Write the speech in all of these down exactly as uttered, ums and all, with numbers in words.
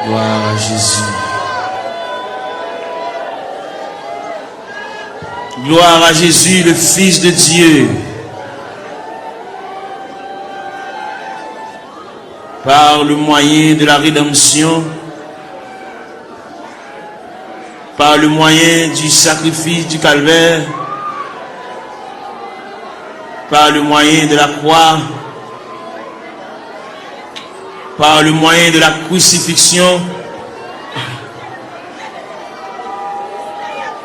Gloire à Jésus. Gloire à Jésus, le Fils de Dieu. Par le moyen de la rédemption, par le moyen du sacrifice du calvaire, par le moyen de la croix, par le moyen de la crucifixion,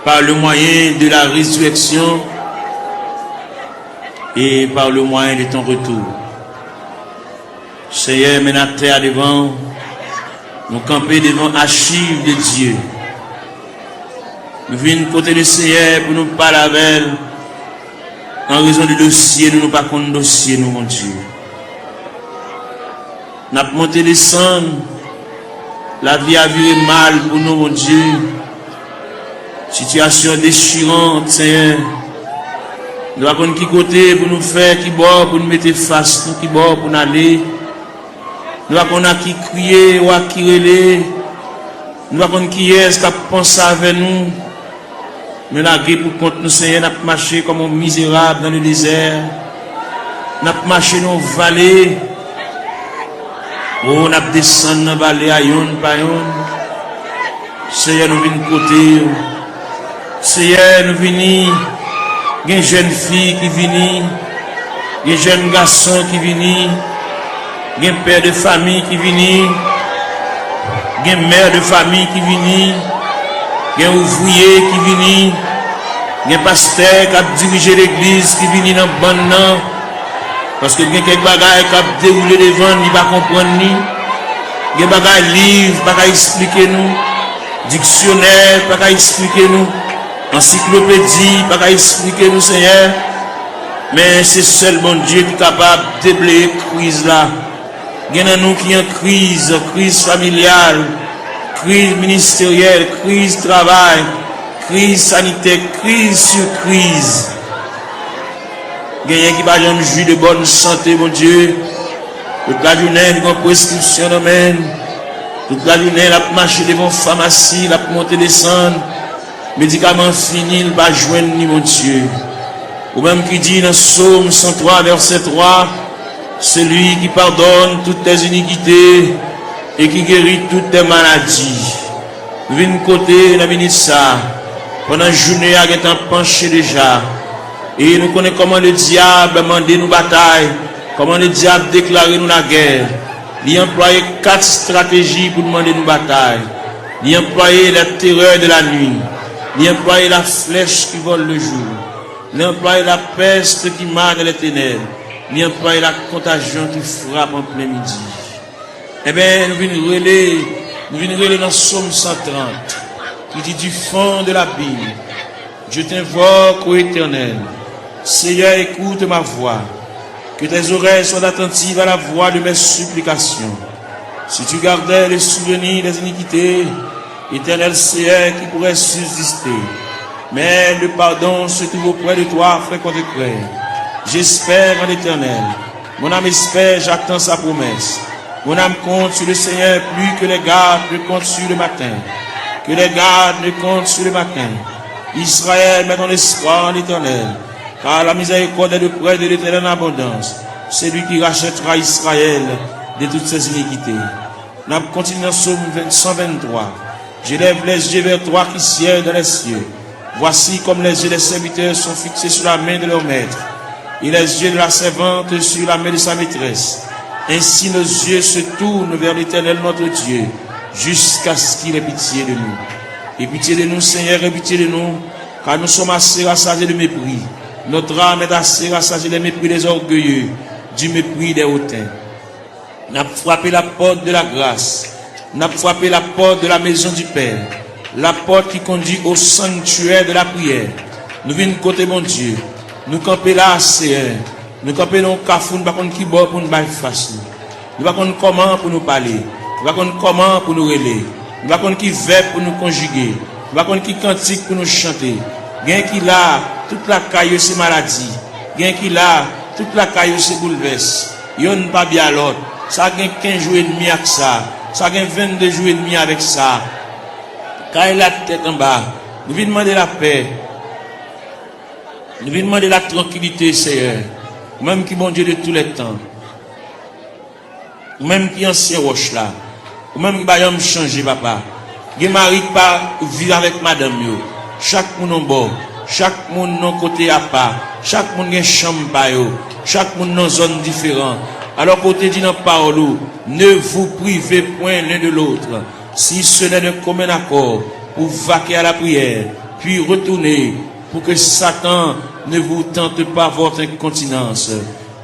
par le moyen de la résurrection et par le moyen de ton retour. Senyè, men n atè a devan w. Nou kanpe devan achiv de Dye. Nou vin kote Lesenyè pou nou pale avè l. An rezon de dosye nou, nou pa konn dosye nou, Bondye. N ap monte desann. Lavi a vire mal pou nou, Bondye. Sitiyasyon an dechiran, Senyè. Nou pa konn ki kote pou nou fè, ki bò pou nou mete fas nou, ki bò pou n ale. Nou pa konn a ki kriye ou a ki rele. Nou pa konn kiyès k ap panse avè nou. Nou lage pou kont nou, Senyè, n ap mache kòm yon mizerab nan le dezè. N ap mache nan yon vale. O, n ap desann nan vale a yonn pa yonn. Senyè, nou vin kote w. Senyè, nou vini. Gen jèn fi ki vini. Gen jèn gason ki vini. Gen pè de fanmi ki vini. Gen mè de fanmi ki vini. Gen ouvriye ki vini. Gen pastè k ap dirije legliz ki vini nan bann nan. Paske gen kèk bagay k ap dewoule devan n, li pa konprann li. Gen bagay liv pa ka esplike nou. Diksyonè pa ka esplike nou. Ansiklopedi pa ka esplike nou, Senyè. Men se sèl Bondye ki kapab debleye kriz la. Gen nan nou ki an kriz, kriz familyal, kriz ministeryèl, kriz travay, kriz sanitè, kriz sou kriz. Genyen ki pa janm jwi de bòn sante, Bondye. Tout lajounen, li gen preskripsyon nan men l. Tout lajounen, l ap mache devan famasi, l ap monte desann. Medikaman fini, l pa jwenn li, Bondye. Ou menm ki di nan Sòm san twa, vèsè twa, celui qui pardonne toutes tes iniquités et qui guérit toutes tes maladies. Nou vin kote nan minit sa, pandan jounen an gentan panche deja, e nou konnen kòman ledyab mande nou batay, kòman ledyab deklare nou lagè. Li anplwaye kat estrateji pou l mande nou batay. Li anplwaye la terreur de la nuit. Li anplwaye la flèch ki vole le jour. Li anplwaye la peste qui marche dans les ténèbres. Li anplwaye la contagion qui frappe en plein midi. Ebyen, nou vin rele, nou vin rele nan Sòm san trant, ki di, du fond de l'abîme, je t'invoque, ô Éternel. Seigneur, écoute ma voix. Que tes oreilles soient attentives à la voix de mes supplications. Si tu gardais le souvenir des iniquités, Éternel Seigneur, qui pourrait subsister? Mais le pardon se trouve auprès de toi, frère contre frère. J'espère en l'Éternel. Mon âme espère, j'attends sa promesse. Mon âme compte sur le Seigneur plus que les gardes ne comptent sur le matin. Que les gardes ne comptent sur le matin. Israël, mets ton espoir en l'Éternel, car la miséricorde est auprès de l'Éternel en abondance, celui qui rachètera Israël de toutes ses iniquités. N ap kontinye nan Sòm ven-, san venntwa. Je lève les yeux vers toi qui sièges dans les cieux. Voici comme les yeux des serviteurs sont fixés sur la main de leur maître, et les yeux de la servante sur la main de sa maîtresse. Ainsi nos yeux se tournent vers l'Éternel notre Dieu, jusqu'à ce qu'il ait pitié de nous. Aie pitié de nous, Seigneur, aie pitié de nous, car nous sommes assez rassasiés de mépris. Notre âme est assez rassasiée des mépris des orgueilleux, du mépris des hautains. N ap frape lapòt de la gras. N ap frape lapòt de la maison du Père. Lapòt ki kondui au sanctuaire de la prière. Nou vin kote Bondye. Nou kanpe la, Seyè. Nou kanpe nan yon kafou, nou pa konn ki bò pou nou bay fas nou. Nou pa konn kòman pou nou pale. Nou pa konn kòman pou nou rele. Nou pa konn ki vèb pou nou konjige. Nou pa konn ki kantik pou nou chante. Gen ki la, tout lakay yo se maladi. Gen ki la, tout lakay yo se boulvès. Yonn pa byen a lòt. Sa gen kenz jou edmi ak sa. Sa gen vennde jou edmi avèk sa. Kay la tèt anba. Nou vin mande lapè. Nou vin mande la trankilite, Seyè. Ou menm ki Bondye de tou lè tan. Ou menm ki ansyen wòch la. Ou menm ki pa janm chanje, papa. Gen mari ki pa viv avèk madanm yo. Chak moun yon bò. Chak moun nan kote apa. Chak moun gen chanm pa yo. Chak moun nan zòn diferan. Alò ke w te di nan pawòl ou, ne vous privez point l'un de l'autre, si ce n'est d'un commun accord, pour vaquer à la prière, puis retourner, pour que Satan ne vous tente pas votre incontinence.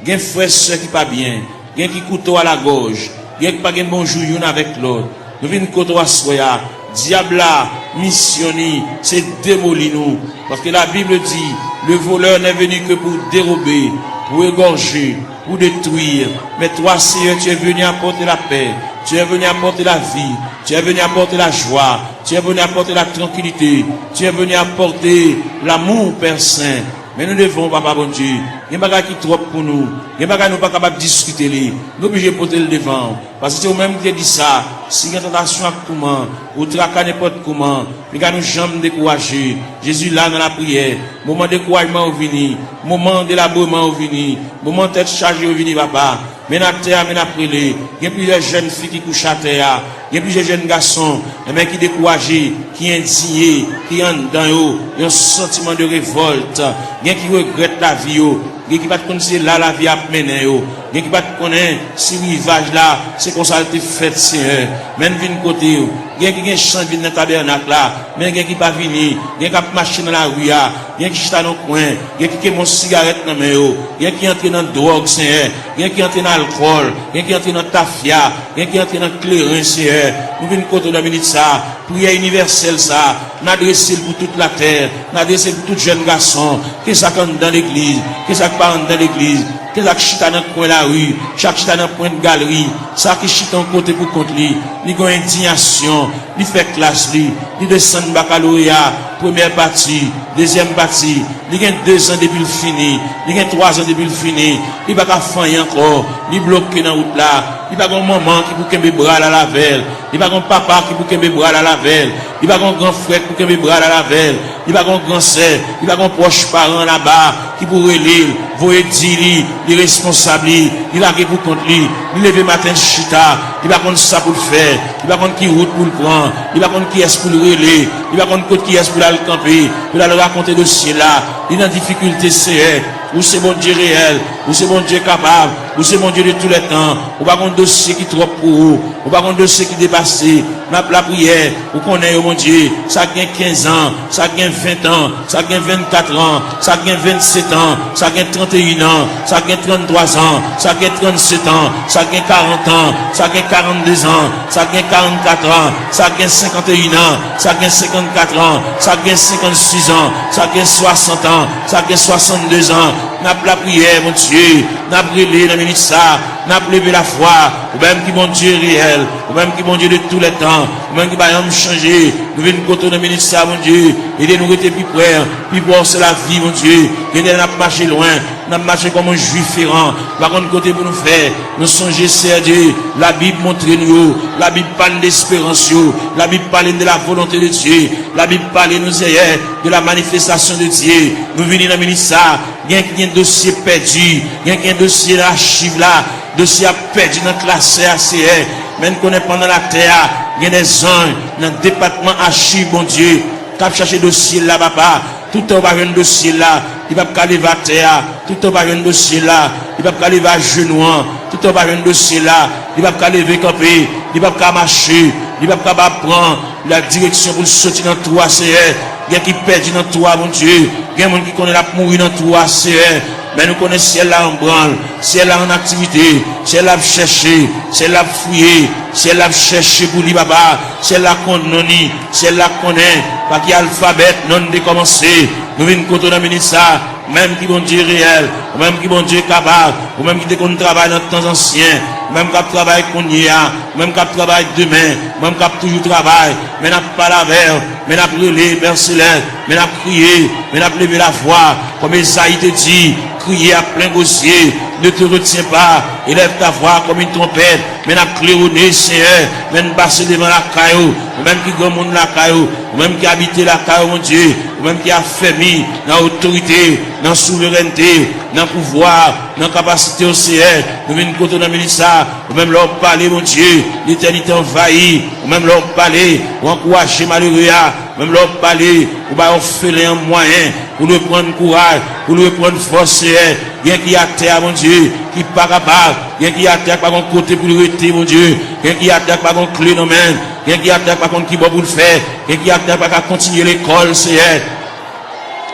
Gen frè, sè ki pa byen, gen ki kouto a lagòj, gen ki pa gen bonjou youn avèk lòt. Nou vin kote w aswè a. Dyab la, misyon li, se demoli nou. Paske la Bible dit, le voleur n'est venu que pour dérober, pour égorger, pour détruire. Mais toi, Seigneur, tu es venu apporter la paix, tu es venu apporter la vie, tu es venu apporter la joie, tu es venu apporter la tranquillité, tu es venu apporter l'amour, Père Saint. Men nou devan w, Papa Bondye. Gen bagay ki twòp pou nou. Gen bagay nou pa kapab diskite li. Nou oblije pote l devan w. Paske se ou menm ki te di sa. Si gen tantasyon ak touman, ou traka nenpòt kouman, li ka nou janm dekouraje. Jezi la nan lapriyè. Moman dekourajman yo vini. Moman delabreman yo vini. Moman tèt chaje yo vini, papa. Men n atè a, men n ap rele. Gen plizyè jèn fi ki kouche atè a. Gen plizyè jèn gason, enben, ki dekouraje, ki endiye, ki anndan yo, yon santiman de revòlt. Gen ki regrèt lavi yo. Gen ki pa t konn se la lavi a ap mennen yo. Gen ki pa t konnen si rivaj la, se konsa l te fèt, Seyè. Men n vin kote w. Gen ki gen chans vin nan tabènak la, men gen ki pa vini. Gen k ap mache nan lari a, gen ki chita nan kwen, gen ki kenbe yon sigarèt nan men yo, gen ki antre nan dwòg, Seyè, gen ki antre nan alkòl, gen ki antre nan tafya, gen ki antre nan kleren, Seyè. Nou vin kote w nan minit sa a. Priyè inivèsèl sa a, n adrese l pou tout latè, n adrese l pou tout jèn gason, ke sa k anndan legliz, ke sa k pa anndan legliz, ke sa k chita nan kwen lari, sa k chita nan pwent galri, sa ki chita yon kote pou kont li, li gen yon endiyasyon, li fè klas li, li desann bakaloreya, premyè pati, dezyèm pati, li gen dezan depi l fini, li gen twazan depi l fini, li pa ka fè anyen ankò, li bloke nan wout la, li pa gen yon manman ki pou kenbe bra l al avè l, li pa gen yon papa ki pou kenbe bra l al avè l, li pa gen yon gran frè ki pou kenbe bra l al avè l, li pa gen yon gran sè, li pa gen yon pwòch paran laba ki pou rele l, voye di li, li responsab li, li lage pou kont li, li leve maten chita, li pa konn sa pou l fè, li pa konn ki wout pou l pran, li pa konn kiyès pou l rele, li pa konn kot kiyès pou l al kanpe, pou l al rakonte dosye l la, li nan difikilte, Seyè. Ou se Bondye reyèl, ou se Bondye kapab, ou se Bondye de tou lè tan. Ou pa gen dosye ki twòp pou ou, ou pa gen dosye ki depase. N ap lapriyè, ou konnen yo, Bondye. Sa k gen kenz an, sa k gen ven an, sa k gen vennkat an, sa k gen vennset an, sa k gen tranteyin an, sa k gen tranntwa an, sa k gen trannsèt an, sa k gen karant an, sa k gen karannde an, sa k gen karannkat an, sa k gen senkanteyin an, sa k gen senkannkat an, sa k gen senkannsis an, sa k gen swasant an, sa k gen swasannde an. N ap lapriyè, Bondye, n ap rele nan minit sa, n ap leve lafwa, ou menm ki Bondye reyèl, ou menm ki Bondye de tou lè tan, ou menm ki pa janm chanje. Nou vin kote w nan minit sa, Bondye, ede nou rete pi pre, pi pre w se lavi, Bondye. Gen lè n ap mache lwen, n ap mache kòm yon jwif eran, nou pa konn kote pou nou fè. Nou sonje, Seyè Dye, Labib montre nou yo, Labib pale de esperans yo, Labib pale de la volonte de Dye, Labib pale nou, Seyè, de la manifestasyon de Dye. Nou vini nan minit sa, gen ki gen dosye pèdi, gen ki gen dosye nan achiv la, dosye a pèdi nan klasè a, Seyè. Men n konnen pandan n atè a, gen de zanj nan depatman achiv, Bondye, k ap chache dosye l la, papa. Toutan w pa jwenn dosye l la, li p ap ka leve atè a. Toutan w pa jwenn dosye l la, li p ap ka leve ajenou an. Toutan w pa jwenn dosye l la, li p ap ka leve kanpe. Li p ap ka mache. Li p ap ka ba pran la direksyon pou l soti nan twou a, Seyè. Gen ki pèdi nan twou a, Bondye. Gen moun ki konnen l ap mouri nan twou a, Seyè. Men nou konnen syèl la an branl. Syèl la an aktivite. Syèl la ap chèche. Syèl la ap fouye. Syèl la ap chèche pou li, papa. Syèl la konn non li. Syèl la konnen pa ki alfabè non li te kòmanse. Nou vin kote w nan minit sa. Ou menm ki Bondye reyèl, ou menm ki Bondye kapab, ou menm ki te konn travay nan tan ansyen, ou menm k ap travay kounye a, ou menm k ap travay demen, ou menm k ap toujou travay, men n ap pale avè w, men n ap rele, Pè Selès, men n ap kriye, men n ap leve lavwa, kòm Ezayi te di, kriye ak plen gwo zye, Ne te retiens pas, élève ta voix comme une trompette, men n ap klewone, Senyè, men n pase devan lakay ou, ou menm ki granmoun lakay ou, ou menm ki abite lakay ou, Bondye, ou menm ki afèmi nan otorite, nan souverènte, nan pouvwa, nan kapasite ou, Senyè, nou vin kote w nan minit sa, ou menm lè w pale, Bondye, letènite anvayi, ou menm lè w pale, ou ankouraje malere a, ou menm lè w pale, ou bay òfelen an mwayen, pou l reprann kouraj, pou l reprann fòs, Senyè. Gen ki atè a, Bondye, ki pa kapab. Gen ki atè a ki pa gon kote pou l rete, Bondye. Gen ki atè a ki pa gon kle nan men l. Gen ki atè a ki pa konn ki bò pou l fè. Gen ki atè a ki pa ka kontinye lekòl, Senyè.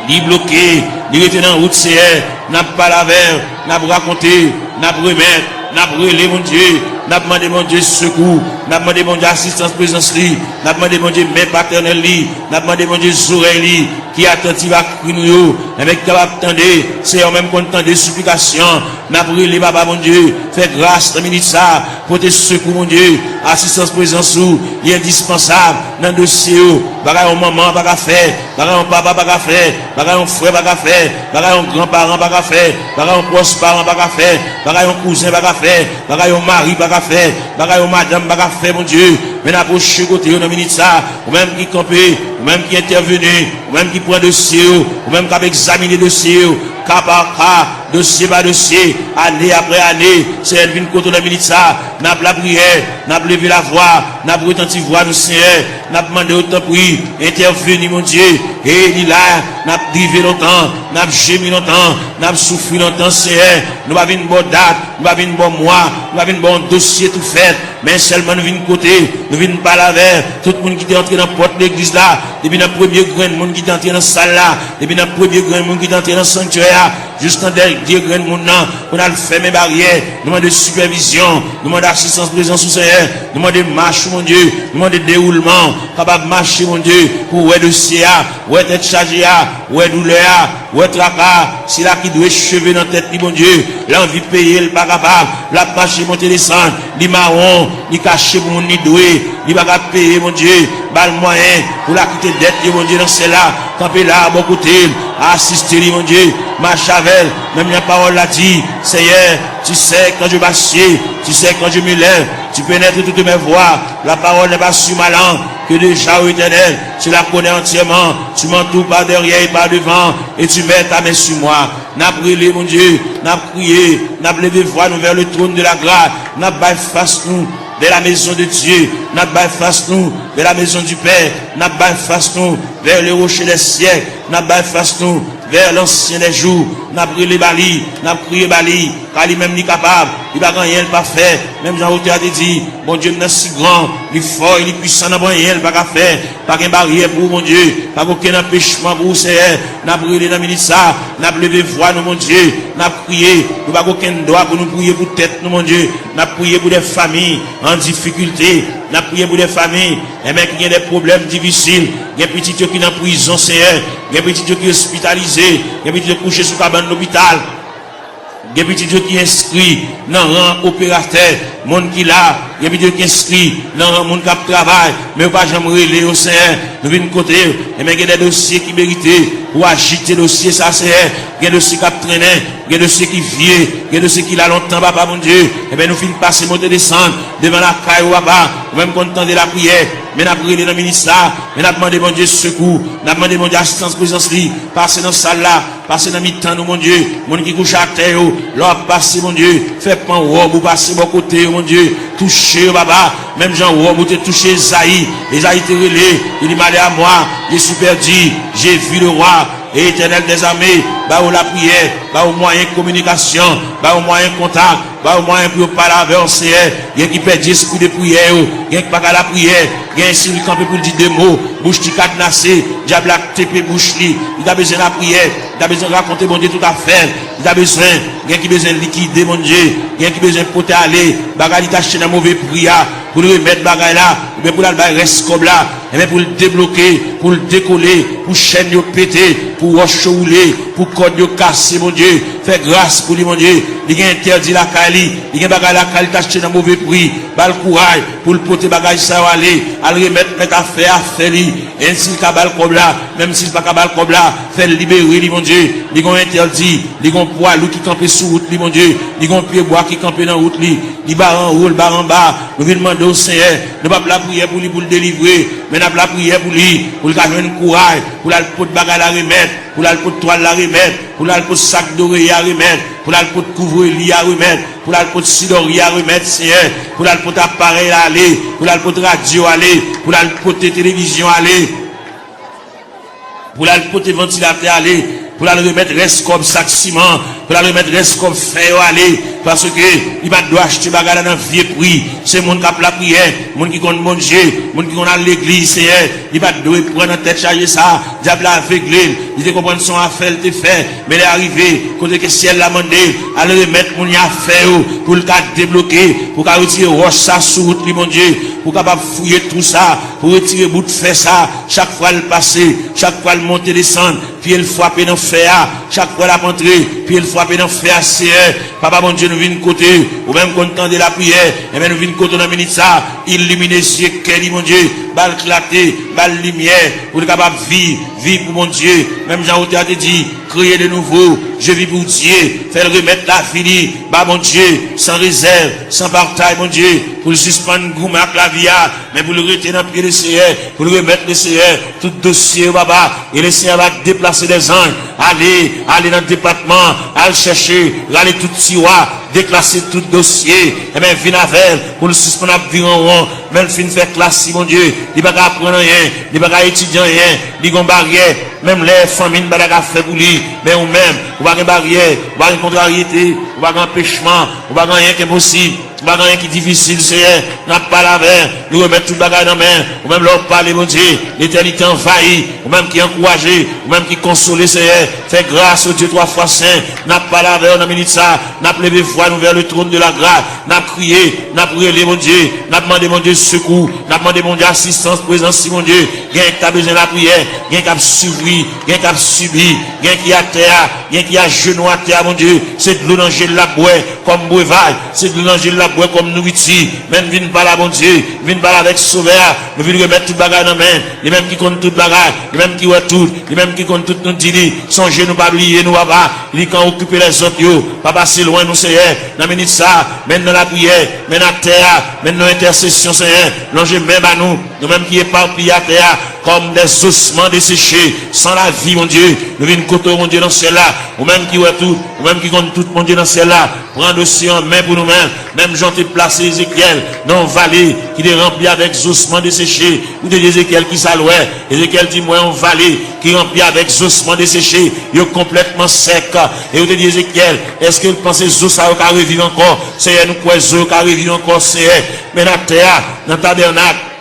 Li bloke, li rete nan wout, Senyè. N ap pale avè l, n ap rakonte, n ap remèt, n ap rele, Bondye. N ap mande, Bondye, sekou. N ap mande, Bondye, asistans prezans li. N ap mande, Bondye, men patènèl li. N ap mande, Bondye, zòrèy li ki atantiv a kri nou yo, enben ki kapab tande, Senyè, ou menm konn tande siplikasyon, n ap rele, Papa Bondye, fè gras nan minit sa, pote sekou, Bondye, asistans prezans ou, li endispansab nan dosye yo, bagay yon manman pa ka fè, bagay yon papa pa ka fè, bagay yon frè pa ka fè, bagay yon gran paran pa ka fè, bagay yon pwòch paran pa ka fè, bagay yon kouzen pa ka fè, bagay yon mari pa ka fè, bagay yon madanm pa ka fè, Bondye, men n apwoche kote yo nan minit sa, ou menm ki kanpe, ou menm ki entèveni, ou menm ki pran dosye yo, ou menm k ap egzamine dosye yo, ka pa ka, dosye pa dosye, ane apre ane, Senyè, n vin kote w nan minit sa, n ap lapriyè, n ap leve lavwa, n ap retanti vwa nou, Senyè, n ap mande w, tanpri, entèveni, Bondye, e li la, n ap drive lontan, n ap jemi lontan, n ap soufri lontan, Senyè, nou pa vin ba w dat, nou pa vin ba w mwa, nou pa vin ba w yon dosye tou fèt, men sèlman nou vin kote, nou vin pale avè tout moun ki te antre nan pòt legliz la, depi nan premye grenn moun ki te antre nan sal la, depi nan premye grenn moun ki te antre nan sanktyè a, jis nan dènye grenn moun nan, pou n al fèmen baryè, nou mande sipèvizyon, nou mande asistans prezans ou, Senyè, nou mande mach ou, Bondye, nou mande dewoulman, kapab mache, Bondye, pou wè dosye a, wè tèt chaje a, wè doulè a, wè traka a, sila ki dwe cheve nan tèt li, Bondye, l anvi peye, l pa kapab, l ap mache monte desann, li mawon, li kache pou moun li dwe, li pa ka peye, Bondye, ba l mwayen pou l akite dèt li, Bondye, nan syèl la, kanpe la, bò kote l, asiste li, Bondye, mache avè l, menm jan pawòl la di, Seigneur, tu sais quand je m'assieds, tu sais quand je me lève, tu pénètres toutes mes voies, la parole n'est pas sur ma langue, que déjà, ô Éternel, tu la connais entièrement, tu m'entoures par derrière et par devant, et tu mets ta main sur moi. N ap rele, Bondye, n ap kriye, n ap leve vwa nou vers le trône de la grâce, n ap bay fas nou vers la maison de Dieu, n ap bay fas nou vers la maison du Père, n ap bay fas nou vers le rocher des siècles, n ap bay fas nou vers l'ancien des jours, n ap rele ba li, n ap kriye ba li, ka li menm li kapab, li pa gen anyen l pa fè, menm jan otè a te di, Bondye m nan si gran, li fò e li pwisan, nan pa anyen l pa ka fè, pa gen baryè pou ou, Bondye, pa gen okenn anpechman pou ou, Senyè, n ap rele nan minit sa, n ap leve vwa nou, Bondye, n ap kriye, nou pa gen okenn dwa pou nou priye pou tèt nou, Bondye, n ap priye pou de fanmi an difikilte, n ap priye pou de fanmi, enben, ki gen de pwoblèm difisil, gen pitit yo ki nan prizon, Senyè, gen pitit yo ki ospitalize, gen pitit yo kouche sou kabann lopital. Gen pitit yo ki enskri nan ran operatè, moun ki la, gen pitit yo ki enskri nan ran moun k ap travay, men yo pa janm rele yo, Senyè. Nou vin kote w, enben gen de dosye ki merite pou w ajite dosye sa, Senyè. Gen dosye k ap trennen, gen dosye ki vye, gen dosye ki la lontan, Papa Bondye. Enben nou fin pase monte desann devan lakay ou, Papa. Ou menm konn tande lapriyè, men n ap rele nan minit sa, men n ap mande Bondye sekou, n ap mande Bondye asistans prezans li, pase nan sal la, pase nan mitan nou, Bondye. Moun ki kouche atè yo, lè w ap pase, Bondye, fè pan wòb ou pase bò kote yo, Bondye. Touche yo, Papa, menm jan wòb ou te touche Ezayi. Ezayi te rele, li di, Malheur à moi, je suis perdu, j'ai vu le roi, Etènèl dèzame, ba yo lapriyè, ba yo mwayen kominikasyon, ba yo mwayen kontak, ba yo mwayen pou yo pale avè w, Senyè. Gen ki pèdi espri de priyè yo, gen ki pa ka lapriyè, gen si li kanpe pou l di de mo, bouch li kadnase, dyab la tepe bouch li, li ta bezwen lapriyè, li ta bezwen rakonte Bondye tout afè l, li ta bezwen, gen ki bezwen likide Bondye, gen ki bezwen pote ale bagay li t achte nan move pri a, pou l remèt bagay la, oubyen pou l al bay rès kòb la, enben pou l debloke, pou l dekole, pou chèn yo pete, pou wòch yo woule, pou kòd yo kase, Bondye, fè gras pou li, Bondye, li gen entèdi lakay li, li gen bagay lakay li t achte nan move pri, ba l kouraj pou l pote bagay sa yo ale, al remèt mèt afè a afè li, e si l ka ba l kòb la, menm si l pa ka ba l kòb la, fè l libere li, Bondye. Li gen yon entèdi, li gen yon pwa lou ki kanpe sou wout li, Bondye. Li gen yon pyebwa ki kanpe nan wout li, li bare anwo, l bare anba. Nou vin mande w, Senyè, nou p ap lapriyè pou li, pou l delivre, men n ap lapriyè pou li, pou l ka jwenn kouraj, pou l al pot bagay la remèt, pou l al pot twal la remèt, pou l al pot sak doreye a remèt, pou l al pot kouvre li a remèt, pou l al pot sidori a remèt, Senyè, pou l al pot aparèy la ale, pou l al pot radyo ale, pou l al pote televizyon ale, pou l al pote vantilatè ale, pou l al remèt rès kòb sak siman, pou l al remèt rès kòb fè yo ale, paske li pa t dwe achte bagay la nan vye pri. Se moun k ap lapriyè, moun ki konn Bondye, moun ki konn al legliz, Senyè, li pa t dwe pran nan tèt chaje sa. Dyab la avegle l, li te konprann se yon afè l te fè, men lè a rive, kote ke syèl la mande l, al remèt moun y afè yo, pou l ka debloke, pou ka retire wòch sa sou wout li, Bondye, pou kapab fouye twou sa, pou retire bout fè sa, chak fwa l pase, chak fwa l monte desann, pye l frape nan fè a, chak fwa l ap antre, pye l frape nan fè a, Senyè, Papa Bondye, nou vin kote, ou menm konn tande lapriyè, enben nou vin kote w nan minit sa, ilimine zye kè li, Bondye, ba l klate, ba l limyè, pou l kapab viv, viv pou Bondye, menm jan otè a te di, créer de nouveau, je vis pour Dieu, fè l remèt lavi li, ba Bondye, san rezèv, san patay, Bondye, pou l sispann goumen ak lavi a, men pou l rete nan pye Lesenyè, pou l remèt Lesenyè tout dosye yo, papa, e Lesenyè va deplase dèzanj, ale, ale nan depatman, al chèche, rale tout tiwa, deklase tout dosye, enben vin avè l, pou l sispann ap vire an won, men l fin fè klas li, Bondye, li pa ka aprann anyen, li pa ka etidye anyen, li gon baryè, menm lè fanmi n pa ta ka fè pou li, men ou menm, ou pa gen baryè, ou pa gen kontraryete, ou pa gen anpechman, ou pa gen anyen ki enposib, ou pa gen anyen ki difisil, Senyè, n ap pale avè l, nou remèt tout bagay nan men, ou menm lè w pale, Bondye, letènite anvayi, ou menm ki ankouraje, ou menm ki konsole, Senyè, fè gras, o Dye twa fwa sen, n ap pale avè w nan minit sa, n ap leve vwa nou vè le trône de la grâce, n ap kriye, n ap rele, Bondye, n ap mande, Bondye, sekou, n ap mande, Bondye, asistans, prezans, si, Bondye, gen k ta bezwen lapriyè, gen k ap soufri, gen k ap sibi, gen ki atè a, gen ki ajenou atè a, Bondye, se dlo nan je l l ap bwè, kòm brevaj, se dlo nan je l l ap bwè kòm nouriti, men n vin pale a Bondye, vin pale avèk Sovè a, nou vin remèt tout bagay nan men, li menm ki konn tout bagay, li menm ki wè tout, li menm ki konn tout, nou di li, sonje nou, pa bliye nou, papa, li kan okipe lèzòt yo, pa pase lwen nou, Senyè, nan minit sa, men n nan lapriyè, men n atè a, men n nan entèsesyon, Senyè, lonje men ba nou, nou menm ki epapiye atè a, kòm dè zosman deseche, san lavi, Bondye, nou vin kote w, Bondye, nan syèl la, ou menm ki wè tout, ou menm ki konn tout, Bondye, nan syèl la, pran dosye an men pou nou menm, menm jan w te plase Ezekyèl nan yon vale ki te ranpli avèk zosman deseche, ou te di Ezekyèl kisa l wè, Ezekyèl di, m wè yon vale ki ranpli avèk zosman deseche, yo konplètman sèk, e ou te di Ezekyèl, èske l panse zo sa yo ka reviv ankò? Senyè, nou kwè zo yo ka reviv ankò, Senyè, men atè a, nan tabènak,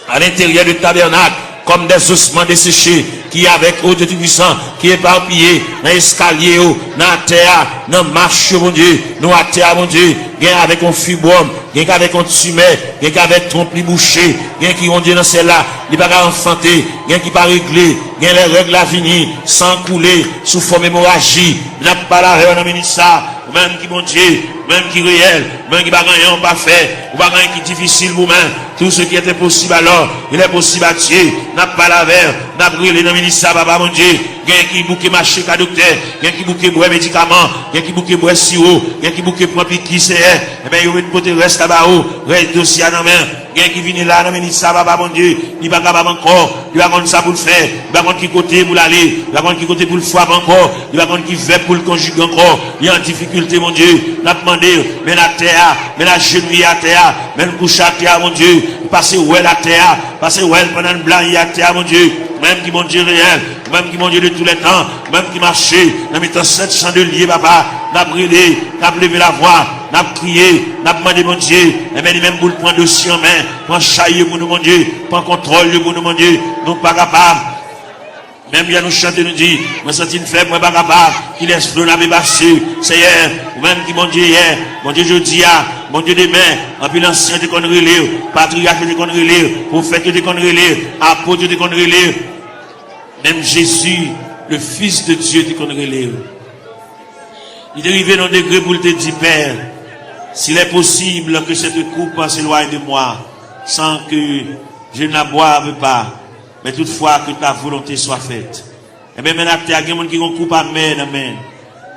à l'intérieur de tabernacle, comme des ossements desséchés, ki avèk, o Dye Toupisan, ki epapiye nan eskalye yo, nan atè a, nan mach yo, Bondye, nou atè a, Bondye, gen avèk yon fibwòm, gen k avèk yon timè, gen k avèk twonp li bouche, gen ki, Bondye, nan syèl la, li pa ka anfante, gen ki pa regle, gen lè règ la vini, san koule, sou fòm emoraji, n ap pale avè w nan minit sa, ou menm ki Bondye, ou menm ki reyèl, ou menm ki pa gen anyen ou pa fè, ou pa gen anyen ki difisil pou ou menm. Tout ce qui est impossible alors, il est possible à Dieu. N ap pale avè w, n ap rele nan minit sa, Papa Bondye. Gen ki bouke mache ka doktè, gen ki bouke bwè medikaman, gen ki bouke bwè siwo, gen ki bouke pran piki, Senyè. Enben, yo ret pote rès la ba ou, rès dosye a nan men. Gen ki vini la nan minit sa, Papa Bondye, li pa kapab ankò, li pa konn sa pou l fè, li pa konn ki kote pou l ale, li pa konn ki kote pou l frape ankò, li pa konn ki vèb pou l konjige ankò, li an difikilte, Bondye. N ap mande, men atè a, men ajenouye atè a, men kouche atè a, Bondye, pase wè l atè a, pase wè l pandan n blayi atè a, Bondye, ou menm ki Bondye reyèl, ou menm ki Bondye de tou lè tan, ou menm ki mache nan mitan sèt chan de lye, Papa, n ap rele, n ap leve lavwa, n ap kriye, n ap mande Bondye, enben li menm pou l pran dosye an men, pran chay yo pou nou, Bondye, pran kontwòl yo pou nou, Bondye, nou pa kapab. Menm jan nou chante, nou di, mwen santi m fèb, mwen pa kapab, kilès flon ap epase, Senyè, ou menm ki Bondye yè, Bondye jodi a, Bondye demen, anpil ansyen te konn rele w, patriyach yo te konn rele w, pwofèt yo te konn rele w, apot yo te konn rele w, menm Jezi, le Fils de Dieu, te konn rele w. Li te rive nan degre pou l te di, Pè, S'il est possible que cette coupe s'éloigne de moi, sans que je ne la boive pas, mais toutefois que ta volonté soit faite. Ebyen, men atè a, gen moun ki gen yon koup amè nan men.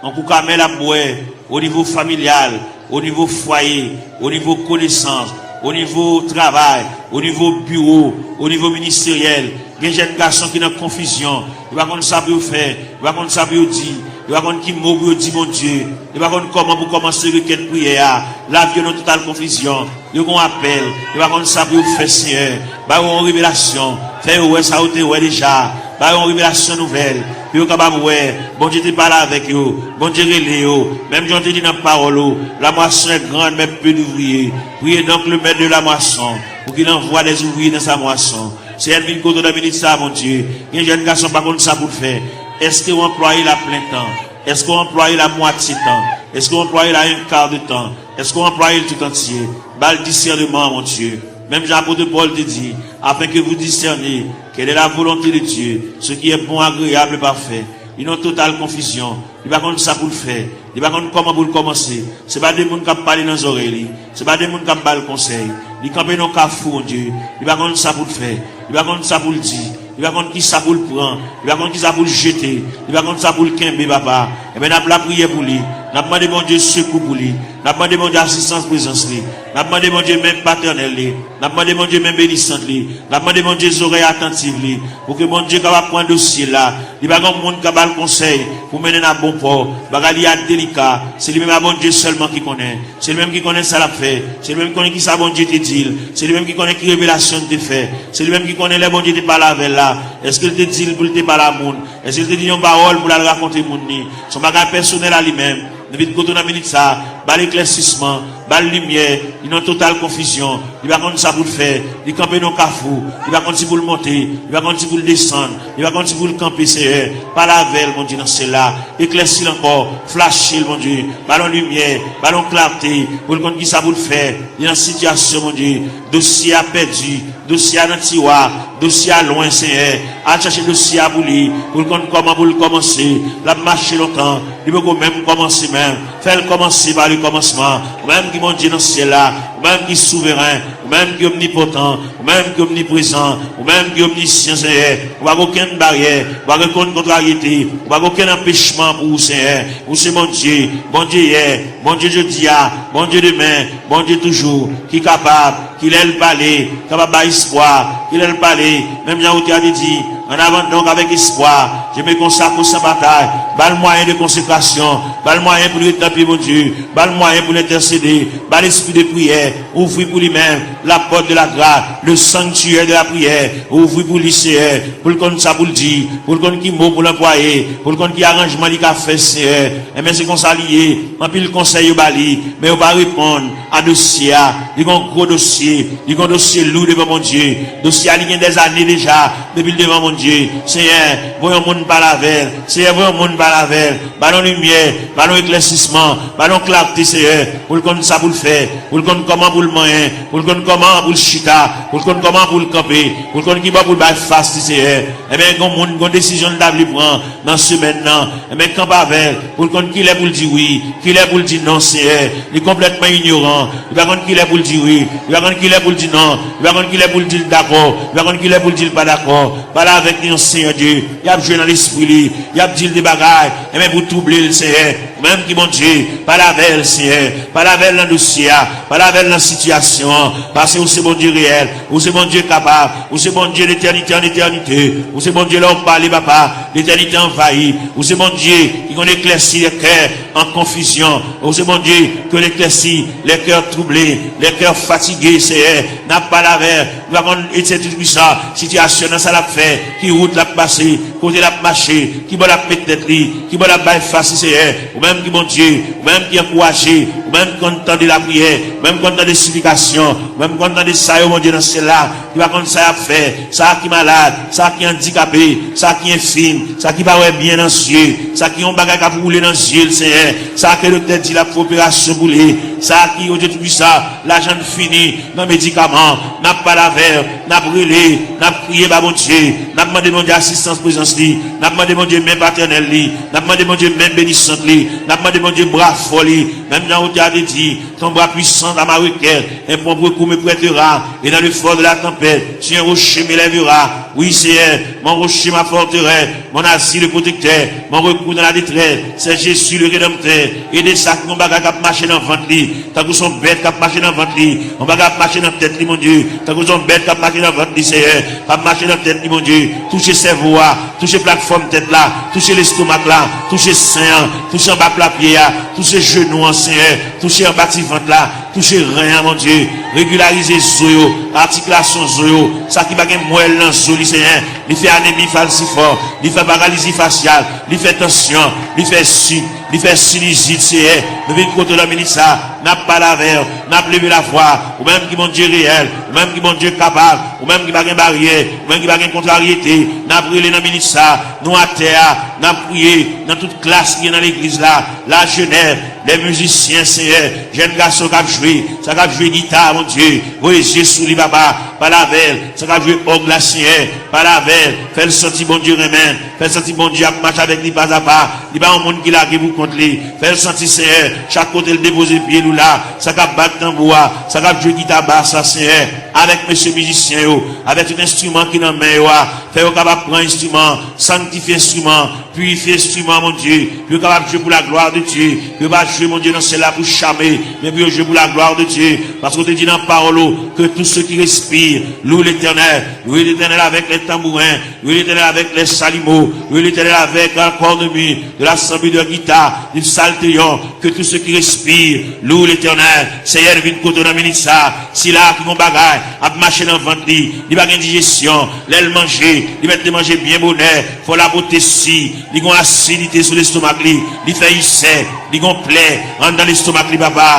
Yon koup amè l ap bwè, o nivo familyal, o nivo fwaye, o nivo konesans, o nivo travay, o nivo biwo, o nivo ministeryèl. Gen jèn gason ki nan konfizyon. Yo pa konn sa pou yo fè, yo pa konn sa pou yo di, yo pa konn ki mo pou yo di Bondye, yo pa konn kòman pou kòmanse rekèt priyè a. Lavi yo nan total konfizyon. Yo gen yon apèl, yo pa konn sa pou yo fè, Senyè. Ba yo yon revelasyon, fè yo wè sa yo te wè deja. Ba yo yon revelasyon nouvèl, pou yo kapab wè Bondye te pale avèk yo, Bondye rele yo. Menm jan w te di nan pawòl ou, la moisson est grande, mais peu d'ouvriers. Priez donc le maître de la moisson pour qu'il envoie des ouvriers dans sa moisson. Senyè, vin kote w nan minit sa a, Bondye. Gen jèn gason pa konn sa pou l fè. Èske w anplwaye l a plen tan? Èske w anplwaye l a mwatye tan? Èske w anplwaye l a en ka de tan? Èske w anplwaye l tout antye? Ba l disèneman, Bondye. Menm jan apot Pòl te di, afin que vous discerniez quelle est la volonté de Dieu, ce qui est bon, agréable et parfait. Li nan total konfizyon. Li pa konn sa pou l fè. Li pa konn kòman pou l kòmanse. Se pa de moun k ap pale nan zòrèy li. Se pa de moun k ap ba l konsèy. Li kanpe nan kafou, Bondye. Li pa konn sa pou l fè. Li pa konn sa pou l di. Li pa konn ki sa pou l pran. Li pa konn ki sa pou l jete. Li pa konn sa pou l kenbe, papa. Ebyen, n ap lapriyè pou li. N ap mande Bondye sekou pou li. N ap mande Bondye asistans prezans li. N ap mande Bondye men patènèl li. N ap mande Bondye men benisant li. N ap mande Bondye zòrèy atantif li. Pou ke Bondye kapab pran dosye la. Li pa gen moun k ap ba l konsèy pou mennen n a bon pò. Bagay li a delika. Se li menm a Bondye sèlman ki konnen. Se li menm ki konnen sa l ap fè. Se li menm ki konnen ki sa Bondye te di l. Se li menm ki konnen ki revelasyon l te fè. Se li menm ki konnen lè Bondye te pale avè l la. Èske l te di l pou l te pale a moun? Èske l te di yon pawòl pou l al rakonte moun ni? Se yon bagay pèsonèl a li menm. Nou vin kote w nan minit sa a. Ba l eklèsisman. Ba l limyè. Li nan total konfizyon. Li pa konn sa pou l fè. Li kanpe nan kafou. Li pa konn si pou l monte. Li pa konn si pou l desann. Li pa konn si pou l kanpe, Senyè. Pale avè l, Bondye, nan syèl la. Eklèsi l ankò. Flache l, Bondye. Ba l yon limyè. Ba l yon klate. Pou l konn ki sa pou l fè. Li nan sitiyasyon, Bondye. Dosye a pèdi. Dosye a nan tiwa. Dosye a lwen, Senyè. Al chache dosye a pou li. Pou l konn kòman pou l kòmanse. L ap mache lontan. Li poko menm kòmanse menm. Fè l kòmanse pa le kòmansman. Ou menm ki Bondye nan syèl la. Ou menm ki souveren. Ou menm ki omnipotan. Ou menm ki omniprezan. Ou menm ki omnisyan, Senyè. Ou pa gen okenn baryè. Ou pa gen okenn kontraryete. Ou pa gen okenn anpechman pou ou, Senyè. Ou se Bondye. Bondye yè. Bondye jodi a. Bondye demen. Bondye toujou. Ki kapab. Ki lè l pale, kapab bay espwa. Ki lè l pale, menm jan otè a te di, en avant donc avec espoir, je me consacre au saint bataille. Ba l mwayen de konsekrasyon. Ba l mwayen pou l ret nan pye Bondye. Ba l mwayen pou l entèsede. Ba l espri de priyè. Ouvri pou li menm la porte de la grâce, le sanctuaire de la prière. Ouvri pou li, Senyè, pou l konn sa pou l di, pou l konn ki mo pou l anplwaye, pou l konn ki aranjman li ka fè, Senyè. Enben, se konsa li ye. Anpil konsèy yo ba li, men yo pa reponn a dosye a. Li gen yon gwo dosye. Li gen yon dosye lou devan Bondye. Dosye a, li gen dèzane deja depi l devan Bondye. Senyè, voye yon moun pale avè l. Senyè, voye yon moun pale avè l. Ba l yon limyè. Ba l yon eklèsisman. Ba l yon klate, Senyè, pou l konn sa pou l fè. Pou l konn kòman pou l manyen. Pou l konn kòman pou l chita. Pou l konn kòman pou l kanpe. Pou l konn ki bò pou l bay fas li, Senyè. Enben, gen yon moun, gen yon desizyon l ta vle pran nan semèn nan. Enben, kanpe avè l. Pou l konn kilè pou l di wi, kilè pou l di non, Senyè. Li konplètman inyoran. Li pa konn kilè pou l di wi. Li pa konn kilè pou l di non. Li pa konn kilè pou l di l dakò. Li pa konn kilè pou l di l pa dakò. Pale avèk li non, Senyè Dye. Y ap jwe nan lespri li. Y ap di l de bagay. Enben, pou twouble l, Senyè. Ou menm ki Bondye. Pale avè l, Senyè. Pale avè l nan dosye a. Pale avè l nan sitiyasyon an. Paske ou se Bondye reyèl. Ou se Bondye kapab. Ou se Bondye de etènite an etènite. Ou se Bondye lè w pale, papa. Letènite anvayi. Ou se Bondye ki konn eklèsi lè kè an konfizyon. Ou se Bondye ki konn eklèsi lè kè twouble, lè kè fatige, Senyè. N ap pale avè, nou pa konn, Etènite Toupisan, sitiyasyon nan sa l ap fè, ki wout l ap pase, kote l ap mache, ki bò l ap met tèt li, ki bò l ap bay fas li, Senyè. Ou menm ki Bondye, ou menm ki ankouraje, ou menm ki konn tande lapriyè, ou menm ki konn tande siplikasyon, ou menm ki konn tande sa yo, Bondye nan syèl la. Li pa konn sa y ap fè. Sa ki malad, sa ki andikape, sa ki enfim, sa ki pa wè byen nan zye, sa ki yon bagay k ap woule nan zye l, Senyè. Sa ke doktè di l ap fè operasyon pou li, sa ki, o Dye Toupisan, lajan l fini nan medikaman, n ap pale avè w, n ap rele, n ap kriye ba Bondye, n ap mande Bondye asistans prezans li, n ap mande Bondye men patènèl li, n ap mande Bondye men benisant li, n ap mande Bondye bra fò li, menm jan otè a te di, ton bra pwisan ta ma rekèt, un pont pour écrouler me prêtera, et dans le fort de la tempête, tu es un rocher m'élèvera. Wi, Seyè, mon rocher, ma forteresse, mon asile, le protecteur, mon recours dans la détresse, c'est Jésus le Rédempteur. Ede sa ki gon bagay k ap mache nan vant li, tankou se yon bèt k ap mache nan vant li, yon bagay ap mache nan tèt li, Bondye, tankou se yon bèt k ap mache nan vant li, Seyè, k ap mache nan tèt li, Bondye. Touche sèvo a, touche platfòm tèt la, touche lestomak la, touche sen an, touche anba pla pye a, touche jenou an, Seyè, touche anba ti vant la, touche ren an, Bondye. Regilarize zo yo, atikilasyon zo yo, sa ki pa gen mwèl nan zo li, Seyè. Li fè anemi falsifòm, li fè paralizi fasyal, li fè tansyon, li fè sik, li fè sinizit, Seyè. Nou vin kote w nan minit sa, n ap pale avè w, n ap leve lavwa, ou menm ki Bondye reyèl, ou menm ki Bondye kapab, ou menm ki pa gen baryè, ou menm ki pa gen kontraryete, n ap rele nan minit sa, nou atè a, n ap kriye nan tout klas ki gen nan legliz la, la jenès, lè mizisyen, Seyè, jèn gason k ap jwe, sa k ap jwe gita, Bondye, voye je sou li, papa, pale avè l, sa k ap jwe òg la, Seyè, pale avè l, fè l santi Bondye renmen l, fè l santi Bondye ap mache avèk li pazapa, li pa yon moun ki lage pou kont li, fè l santi, Seyè, chak kote l depoze pye l ou la, sa k ap bat tanbou a, sa k ap jwe gita bas la, Seyè, avèk mesye mizisyen yo, avèk tout enstriman ki nan men yo a, fè yo kapab pran enstriman, sanktifye enstriman, pirifye enstriman, Bondye, pou yo kapab jwe pou la glwa de Dye, pou yo pa jwe, Bondye, nan syèl la pou chame, men pou yo jwe pou la glwa de Dye, paske w te di nan pawòl ou, que tous ceux qui respirent louent l'Éternel, louez l'Éternel avec les tambourins, louez l'Éternel avec les chalumeaux, louez l'Éternel avec la cornemuse, de la sanbri, de gita, d'une psaltéon, que tous ceux qui respirent louent l'Éternel. Seyè, nou vin kote w nan minit sa, sila ki gon bagay ap mache nan vant li, li pa gen dijesyon, lè l manje, li mèt te manje byen bonè, fò l ap ot esi, li gon asidite sou lestomak li, li fè isè, li gon plè anndan lestomak li, papa.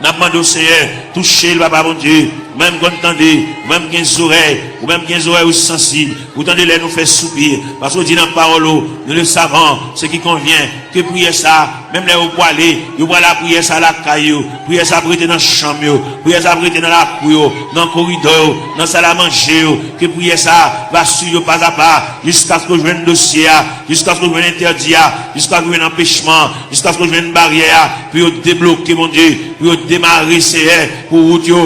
N ap mande w, Seyè, touche l, papa Bondye, ou menm konn tande, ou menm gen zòrèy, ou menm gen zòrèy ou sansib, ou tande lè nou fè soupi, paske w di nan pawòl ou, nous le savons, ce qui convient, ke priyè sa, menm lè yo pwale, yo pral lapriyè sa lakay yo, priyè sa ap rete nan chanm yo, priyè sa ap rete nan lakou yo, nan koridò yo, nan sal a manje yo, ke priyè sa va swiv yo pazapa, jiskaske w jwenn dosye a, jiskaske w jwenn entèdi a, jiskaske w jwenn anpechman, jiskaske w jwenn baryè a, pou yo debloke, Bondye, pou yo demare, Seyè, pou wout yo.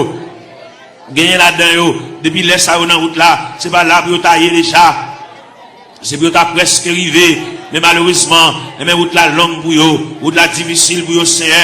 Genyen ladan yo, depi lè sa yo nan wout la, se pa la pou yo ta ye deja. Se pou yo ta prèske rive, men malerezman, enben, wout la long pou yo, wout la difisil pou yo, Seyè.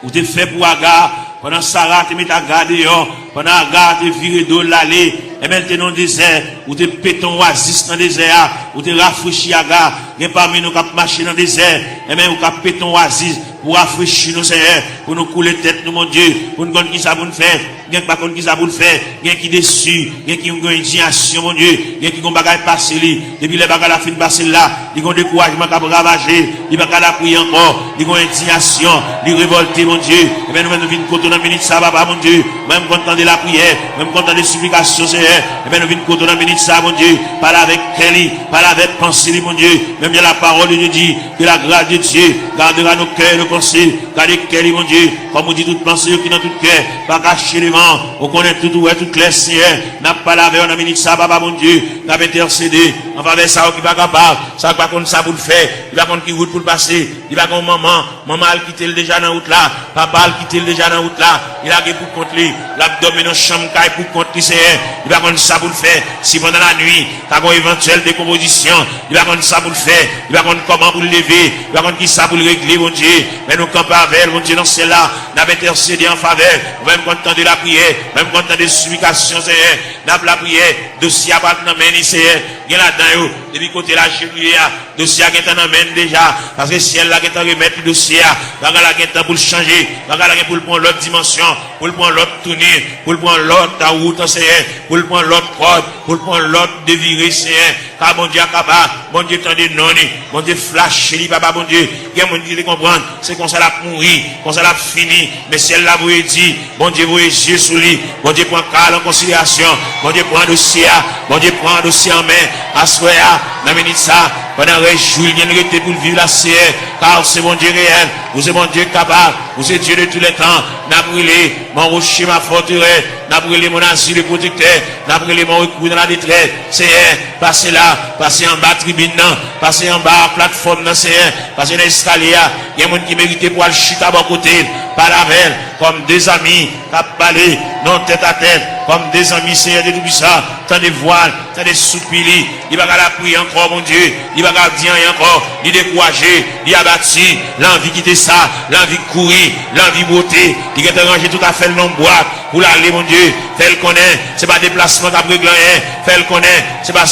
Ou te fè pou Aga, pandan Sara te met Aga deyò, pandan Aga te vire do l ale, enben, l te nan dezè, ou te pete yon wazis nan dezè a, ou te rafrechi Aga. Gen pami nou k ap mache nan dezè, enben, ou ka pete yon wazis pou rafrechi nou, Seyè, pou nou koule tèt nou, Bondye, pou n konn kisa pou n fè. Gen ki pa konn kisa pou l fè, gen ki desi, gen ki gen endiyasyon, Bondye, gen ki gon bagay pase li. Depi lè bagay la fin pase l la, li gon dekourajman k ap ravaje, li pa ka lapriyè ankò, li gon endiyasyon, li revòlte, Bondye. Enben, nou menm nou vin kote w nan minit sa, papa, Bondye. Mwen, m konn tande lapriyè, mwen, m konn tande siplikasyon, Seyè. Enben, nou vin kote w nan minit sa, Bondye. Pale avèk kè li, pale avèk panse li, Bondye. Menm jan la parole de Dieu dit, que la grâce de Dieu gardera nos cœurs et nos pensées. Gade kè li, Bondye, kòm ou di tout panse yo ki nan tout kè, pa kache devan w, ou konnen tout, ou wè tout klè, Seyè. N ap pale avè w nan minit sa, papa Bondye, n ap entèsede an favè sa yo ki pa kapab, sa yo ki pa konn sa pou l fè, li pa konn ki wout pou l pase, li pa gen yon manman, manman al kite l deja nan wout la, papa al kite l deja nan wout la, li lage pou kont li, l ap dòmi nan chanm kay pou kont li, Seyè, li pa konn sa pou l fè, si pandan lannuit, ta gon evantyèl dekonpozisyon, li pa konn sa pou l fè, li pa konn kòman pou l leve, li pa konn kisa pou l regle, Bondye. Men nou kanpe avè l, Bondye, nan syèl la, n ap entèsede an favè l. Ou menm konn tande lapriyè, ou menm konn tande siplikasyon, Seyè. N ap lapriyè, dosye a pa t nan men li, Seyè. Gen ladan yo, depi kote laje nou ye a, dosye a gentan nan men l deja, paske syèl la gentan remèt li dosye a. Bagay la gentan pou l chanje, bagay la gen pou l pran lòt dimansyon, pou l pran lòt touni, pou l pran lòt wout, Seyè, pou l pran lòt kòd, pou l pran lòt devire, Seyè. Ka Bondye a kaba, Bondye tande non li, Bondye flache li, papa Bondye. Gen moun ki te konprann, se konsa l ap mouri, konsa l ap fini, men syèl la voye di, Bondye voye je sou li, Bondye pran ka l an konsiderasyon, Bondye pran dosye a, Bondye pran dosye an men, aswè a, nan minit sa, Pandan rès jou l gen rete pou l viv la, Seyè, car ou se Bondye reyèl, ou se Bondye kapab, ou se Dieu de tous les temps. N ap rele mon rocher, ma forteresse, n ap rele mon asile protèktè, n ap rele mon recours dans la détresse. Seyè, pase la, pase anba tribin nan, pase anba platfòm nan, Seyè, pase nan eskalye a. Gen moun ki merite pou al chita bò kote l, pale avè l, kòm de zanmi k ap pale nan tèt a tèt, kòm de zanmi, Seyè Dye Toupisan, tande vwa l, tande soupi li. Li pa ka la priye ankò, Bondye. Li pa ka di anyen ankò. Li dekouraje, li abati, l anvi kite sa, l anvi kouri, l anvi bwote. Li gentan ranje tout afè l nan yon bwat pou l ale, Bondye. Fè l konnen se pa deplasman k ap regle anyen. Fè l konnen se pa